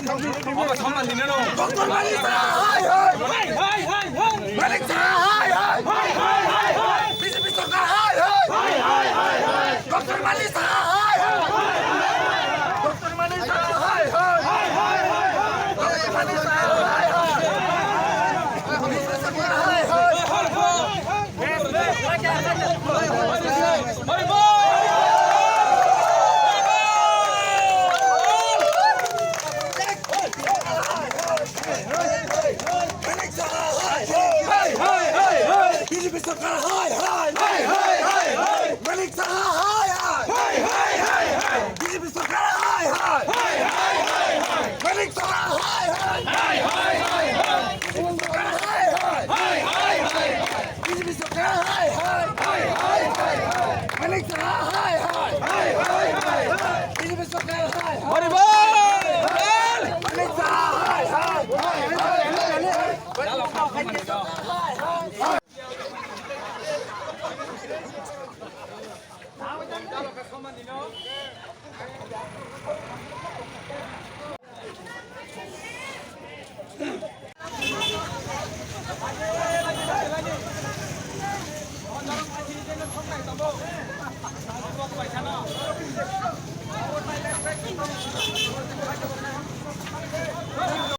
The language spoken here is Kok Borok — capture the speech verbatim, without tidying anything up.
Doctor Manik Saha hai hai. Hai, hai, hai, hai. Manik Saha hai hai. Hai, hai, hai, hai. B J P sorkar hai hai. Hai, hai, hai, hai. Doctor Manik Saha hai hai. Doctor Manik Saha hai hai. Hai, hai, hai, hai. Doctor Manik Saha hai hai. B J P sorkar hai hai. Hai, hai. Manik Saha hai hai. B J P sorkar hai hai. Manik Saha hai hai. B J P sorkar hai hai. Manik Saha hai hai. B J P sorkar hai hai. B J P sorkar hai hai. Manik Saha hai hai. B J P sorkar hai hai. Bari bol! Manik Saha hai hai.